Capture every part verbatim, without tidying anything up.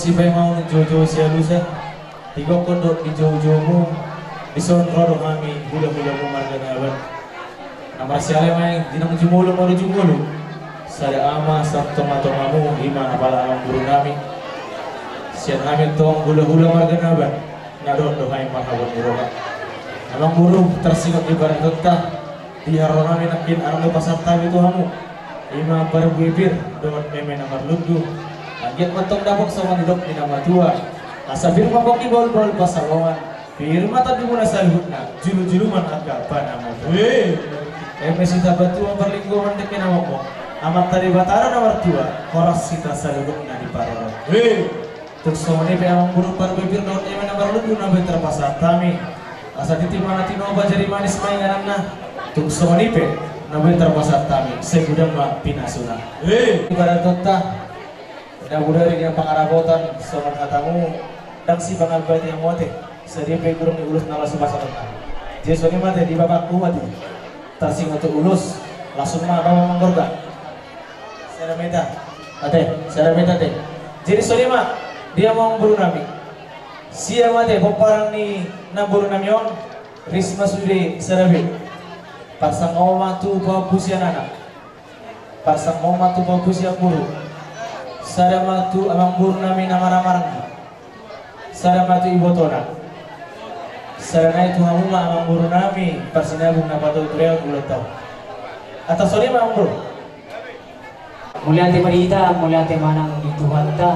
Sipaima on joujou sialusan, di gokhon dohot di joujoumu, dison ro do hami hulahulamu marga Nababan. Na marsiala ma i di naung jumolo marujung ngolu, sada ama satongatongamu, ima apala amangboru nami. Sian hami tong hulahula marga Nababan, na dohot do hami marhabot ni roha. Amangboru, tarsingot di baritanta, di haroro nami nangkin adong do pasahat hami tu hamu. Ima parbue pir dohot eme na marlundu. Anggiat ma tong dapot songon nidok ni na matua. Asa pir ma pongki bahulbahul pansalongan, pir ma tondimuna saluhutna, julujulu ma angka panamoto. Eme sitabatua parlinggoman dengke na mokmok, Amanta Debata do na martua, horas hita saluhutna diparorot. Tung songon i pe amangboru parbue pir dohot eme na marlundu na boi tarpasahat hami. Asa tintin ma na tinopa, jadi manis ma ingananna. Tung songon i pe na boi tarpasahat hami, sai godang ma pinasuna. Ibarat tonta, na bodari di pangarapotan songon hatamu, ndang sipangambati hamu ate, sadia pe gurung ni ulos na langsung pasahaton. Jadi songon i ma ate di bapakku ate. Tarsingot tu ulos, langsung ma bapak manggorga. Sada meta. Ate, sada meta ate. Jadi songon i ma, di amangboru nami. Sia ma ate pomparan ni namboru nami on, ris ma sude sada be. Parsangap ma tu pahompu sian anak. Parsangap ma tu pahompu sian boru. Sada ma tu amangboru nami na maramarang. Sada ma tu ibotona. Sada nai tu hamu ma amangboru nami, parsinabung na patau tu reon ulang tahun. Atas songon i ma amangboru. Mauliate ma di hita, mauliate ma nang di Tuhanta.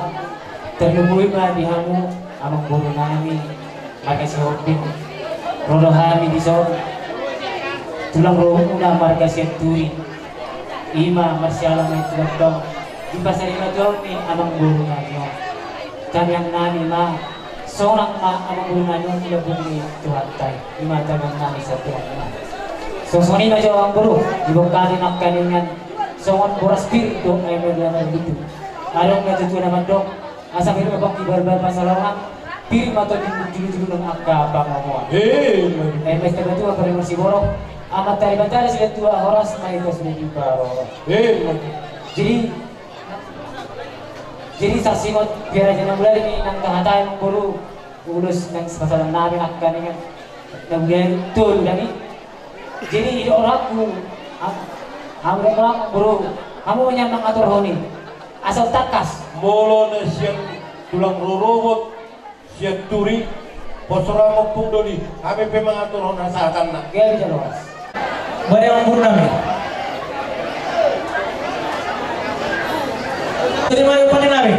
Tarlumobi ma di hamu amangboru nami, marga Sihombing. Ro do hami dison, tulang rohomuna marga Sianturi. Ima marsiala ma i tu antong, dipasarima tu hamu ni amangboru nami on. Tangiang nami ma, sonang ma amangboru nami on di lambung ni Tuhanta i. Ima tangiang nami sahat tu hamu. Songon i ma jo amangboru, dibungkasi nangkaningan songon boras pir dohot eme na marlundu. Adong na tutu na mandok, asa pir ma pongki bahulbahul pansalongan, pir ma tondimuna julujulu nang angka pangomoan. Eme sitabatua parlinggoman siborok, Amanta Debata do silehon tua, horas ma hita sude diparorot. Jadi, jadi tarsingot piara jana mulai ni nang hata amangboru, ulos nang sipasahaton nami nangkaningan na mulai tolu nami. Jadi didok rohangku, hamu do amangboru, hamu ma nian mangaturhon i. Asa tangkas. Molo na sian tulang rorobot, Sianturi, pos roham ompung do di, hami pe mangaturhon hasahatanna. Gabe jalo horas. Bade amangboru nami. Jadi mari pande nami.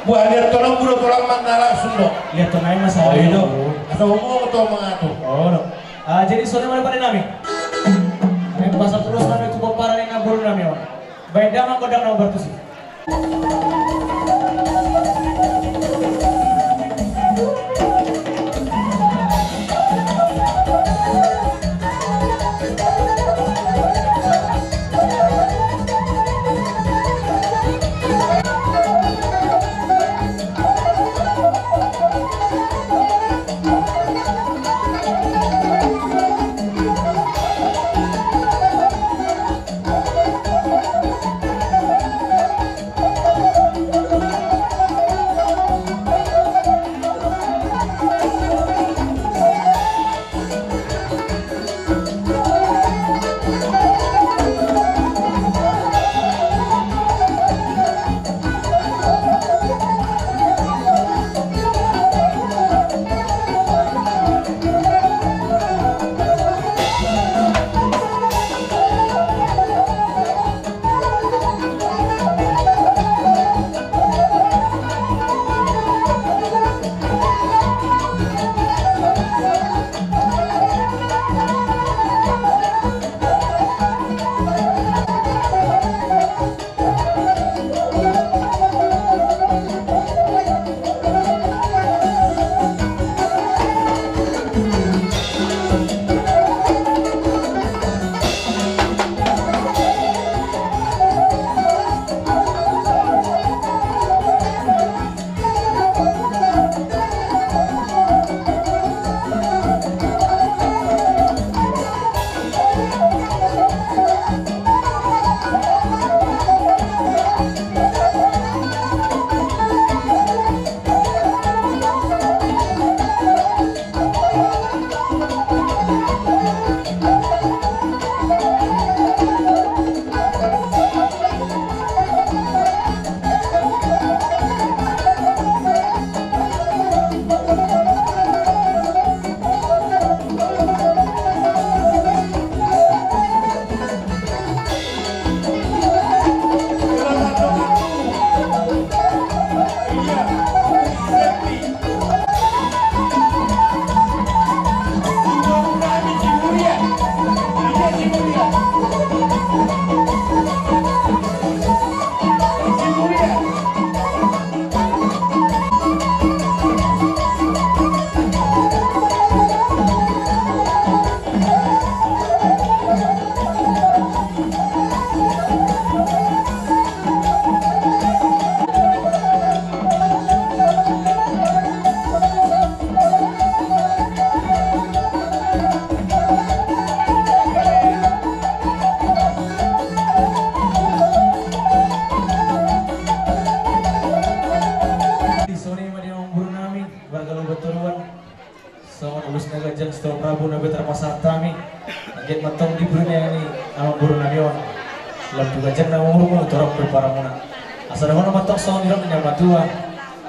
Buah lihat tolong guru tolong mak nalak sundo. Lihat tolong nami masa. Oh, iya do. Asa umum tolong mangatur. Oh, do. Ah, jadi songon i ma pande nami. Nami pasal terus nami tu pomparan ni namboru nami on. Baen damang gondang na umbartusi. Halo, bottoruan. Songon ulos na ganjang sitorop rambu na boi tarpasahat hami. Anggiat ma antong dibege ni amangboru nami on lam tu ganjang na umurmu, torop pe paramuna. Asa dohonon ma antong songon nidok ni na matua.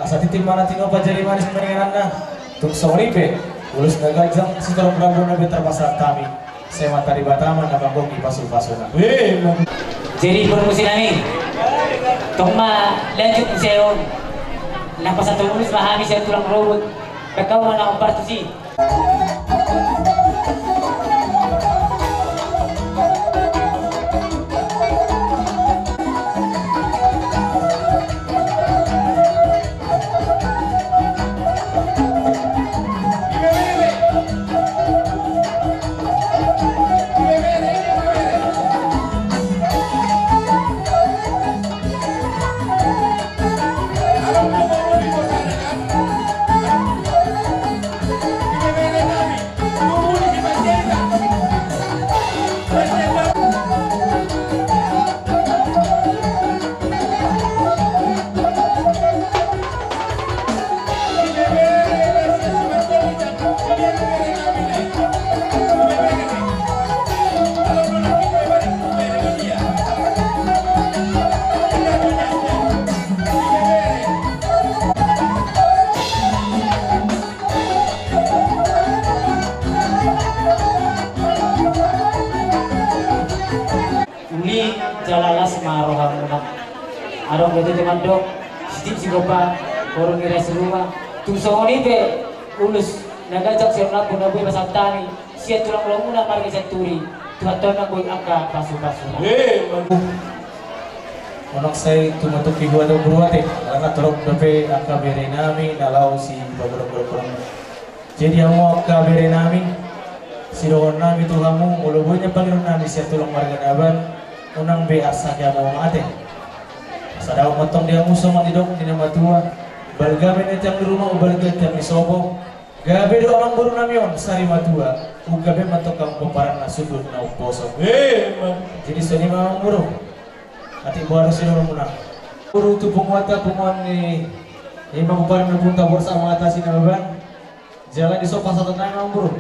Asa tintin ma na tinopa, jari manis ma ingananna. Tung songon i pe ulos na ganjang sitorop rambu na boi tarpasahat hami. Sai ma Debata ma na manggohi pasupasuna. Jadi, boru muse nami, tong ma lanjut muse on. Na pasahat ulos ma hami sian tulang rorobot. Baen hamu ma na hombar tusi. Uli jala las ma rohamuna. Adong do tutu mandok, sititi sigompa, horong ni ras ruma. Tung songon i pe ulos na ganjang sitorop rambu na boi pasahat hami sian tulang rohamuna marga Sianturi. Tuhan, Tuhan ma manggohi angka pasupasuna. Manang sai tumatupi hua do boru ate, alana torop dope angka bere nami na laho sipagodang-godang. Jadi hamu angka bere nami, sidohonon nami tu hamu, molo boi na pangidoan nami sian tulang marga Nababan, unang be arsake hamu mate. Asa dao ma antong di hamu songon nidok ni na matua, balga ma na tiang ni ruma, umbalga tiang ni sopo. Gabe do amangboru nami on sari matua, umgabe ma antong hamu pomparanna suhut na umposo. Jadi songon i ma amangboru. Atik boha do sidohononmuna? Boru tu punguanta, punguan ni, ima pomparan na punta borsak mangatasi na baban. Jala di so pasahaton nai ma amangboru.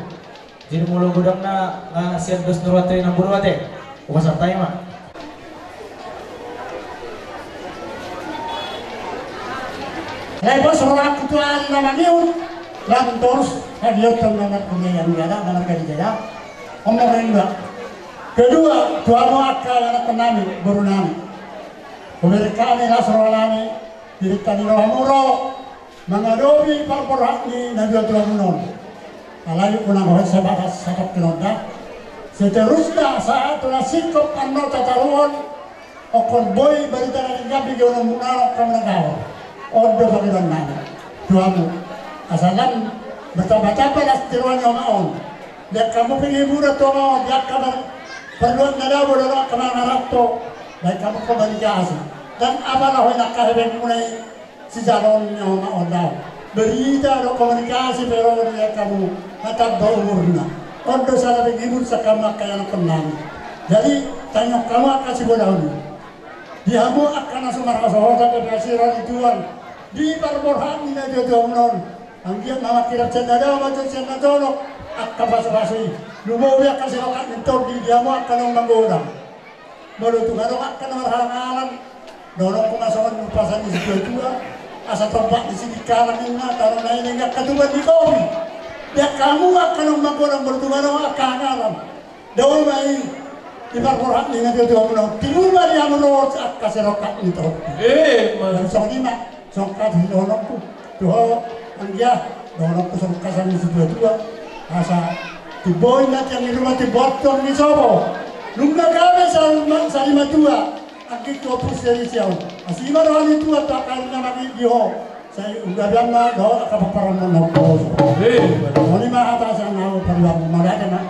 Jadi molo godangna, ah, sian dos ni roha ate na boru ate. Upasahat hami ma. Lai pos rohangku tu ari na mangihut. Lam torus hadiot tong na marguna yang jala na margadi jala. Omong ring dua. Kedua, tu hamu angka ianakkon nami, boru nami. Hubereng hami las roha nami, diringkali rohamu ro mangadopi parborhat ni natuatuamuna on. Alai unang holan sebatas satongkin on da. Seterusna sahat tu na singkop annon tataruhon, ingkon boi barita na denggan di ganuanmuna on, hamu na gaol. On do pangidoan nami tu hamu. Asa lam bertambah-tambah las ni roha ni oma on. Di angka hamu penghiburan tu oma on, di angka par-, parluan na dabo dohot angka mangaranto, baen hamu komunikasi. Dan apala holan angka hepengmuna i sijaloon ni oma on dao. Berita dohot komunikasi pe ro di angka hamu, na tamba umurna. On do sada penghibur sian hamu angka ianakkon nami. Jadi, tangihon hamu angka sibolahon i. Di hamu angka na so marhasohotan dope asi roha ni Tuhan di parborhat ni natuatuamuna on. Anggiat ma mangkirap sian na dao, manjou sian na dolok angka pasupasu i. Lumobi angka sirongkap ni tondi di hamu angka naung manggodang. Molo tung adong angka na marhalangan, dohononku ma songon umpasa ni situatua, asa tombak ni sidikalang ninna, tano na ini angka tuban ni kopi. Di angka hamu angka naung manggodang, molo tung adong angka halangan, dao ma i di parborhat ni natuatuamuna on, tibu ma di hamu dohot angka sirongkap ni tondi. Emma. Songon i ma, songon hata ni dohononku tu ho, anggia, dohononku songon hata ni situatua. Asa, timbo i na tiang ni ruma, timbo antong ni sopo. Nunga gabe sari ma-, sari matua, anggi tu ompus seri siaon. Asi ma roha ni Tuhan tu angka na mangihut di ho. Sai unggabean ma dohot angka pomparanmuna na umposo. Emma. Songon i ma hata sian ahu, paribanmu ma date ma.